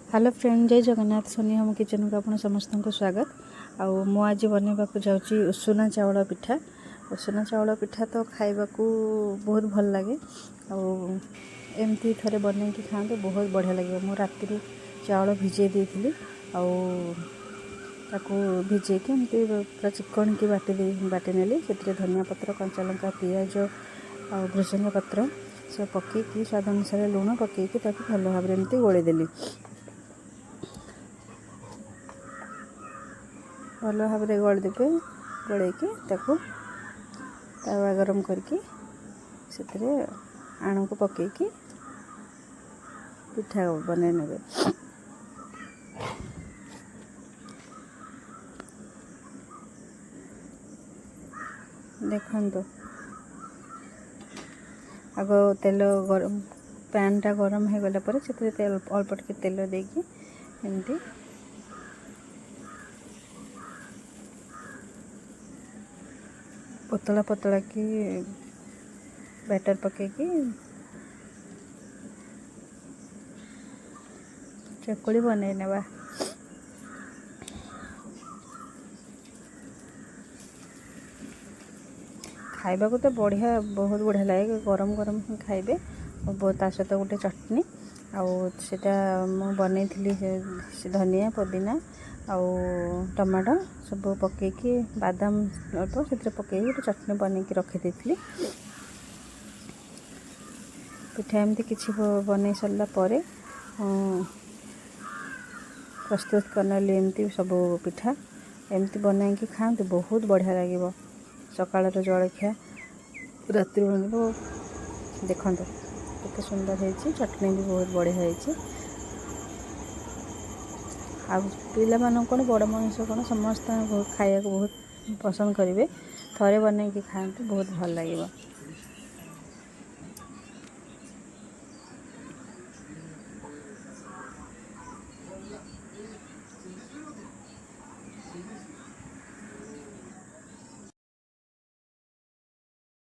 Hello friend, ଜୟ Jagannath. Sony home କିଚେନ୍କୁ ଆପଣ ସମସ୍ତଙ୍କୁ ସ୍ୱାଗତ। ଆଉ ମୁଁ ଆଜି ବନେଇବାକୁ ଯାଉଛି ଉଷୁନା ଚାଉଳ ପିଠା। ଉଷୁନା ଚାଉଳ ପିଠା ତ ଖାଇବାକୁ ବହୁତ ଭଲ ଲାଗେ, ଆଉ ଏମିତି ଥରେ ବନେଇକି ଖାଆନ୍ତୁ, ବହୁତ ବଢ଼ିଆ ଲାଗିବ। ମୁଁ ରାତିରୁ ଚାଉଳ ଭିଜେଇ ଦେଇଥିଲି, ଆଉ ତାକୁ ଭିଜେଇକି ଏମିତି ପୁରା ଚିକଣିକି ବାଟି ଦେଇ ବାଟି ନେଲି। ସେଥିରେ ଧନିଆ ପତ୍ର, କଞ୍ଚା ଲଙ୍କା, ପିଆଜ ଆଉ ଭୃସଙ୍ଗ ପତ୍ର ସବୁ ପକେଇକି, ସ୍ୱାଦ ଅନୁସାରେ ଲୁଣ ପକେଇକି ତାକୁ ଭଲ ଭାବରେ ଏମିତି ଗୋଳେଇ ଦେଲି। ଭଲ ଭାବରେ ଗୋଳେଇ ଦେବେ। ଗୋଳେଇକି ତାକୁ ତାୱା ଗରମ କରିକି ସେଥିରେ ଆଣକୁ ପକେଇକି ପିଠା ବନେଇ ନେବେ। ଦେଖନ୍ତୁ, ଆଗ ତେଲ ଗରମ, ପ୍ୟାନ୍ଟା ଗରମ ହେଇଗଲା ପରେ ସେଥିରେ ତେଲ ଅଳ୍ପ ଟିକେ ତେଲ ଦେଇକି ଏମିତି ପତଳା ପତଳା କି ବ୍ୟାଟର୍ ପକେଇକି ଚକୁଳି ବନେଇ ନେବା। ଖାଇବାକୁ ତ ବଢ଼ିଆ, ବହୁତ ବଢ଼ିଆ ଲାଗେ। ଗରମ ଗରମ ହିଁ ଖାଇବେ, ତା ସହିତ ଗୋଟେ ଚଟଣି। ଆଉ ସେଇଟା ମୁଁ ବନେଇଥିଲି ସେ ଧନିଆ, ପୋଦିନା ଆଉ ଟମାଟୋ ସବୁ ପକେଇକି, ବାଦାମ ଅଳ୍ପ ସେଥିରେ ପକେଇକି ଗୋଟେ ଚଟଣି ବନେଇକି ରଖିଦେଇଥିଲି। ପିଠା ଏମିତି କିଛି ବନେଇ ସାରିଲା ପରେ ପ୍ରସ୍ତୁତ କରିନେଲି ଏମିତି ସବୁ ପିଠା। ଏମିତି ବନେଇକି ଖାଆନ୍ତୁ, ବହୁତ ବଢ଼ିଆ ଲାଗିବ। ସକାଳର ଜଳଖିଆ, ରାତିରେ ଦେଖନ୍ତୁ କେତେ ସୁନ୍ଦର ହେଇଛି। ଚଟଣି ବି ବହୁତ ବଢ଼ିଆ ହେଇଛି। ଆଉ ପିଲାମାନଙ୍କୁ କ'ଣ, ବଡ଼ ମଣିଷ କ'ଣ, ସମସ୍ତେ ଖାଇବାକୁ ବହୁତ ପସନ୍ଦ କରିବେ। ଥରେ ବନେଇକି ଖାଆନ୍ତୁ, ବହୁତ ଭଲ ଲାଗିବ।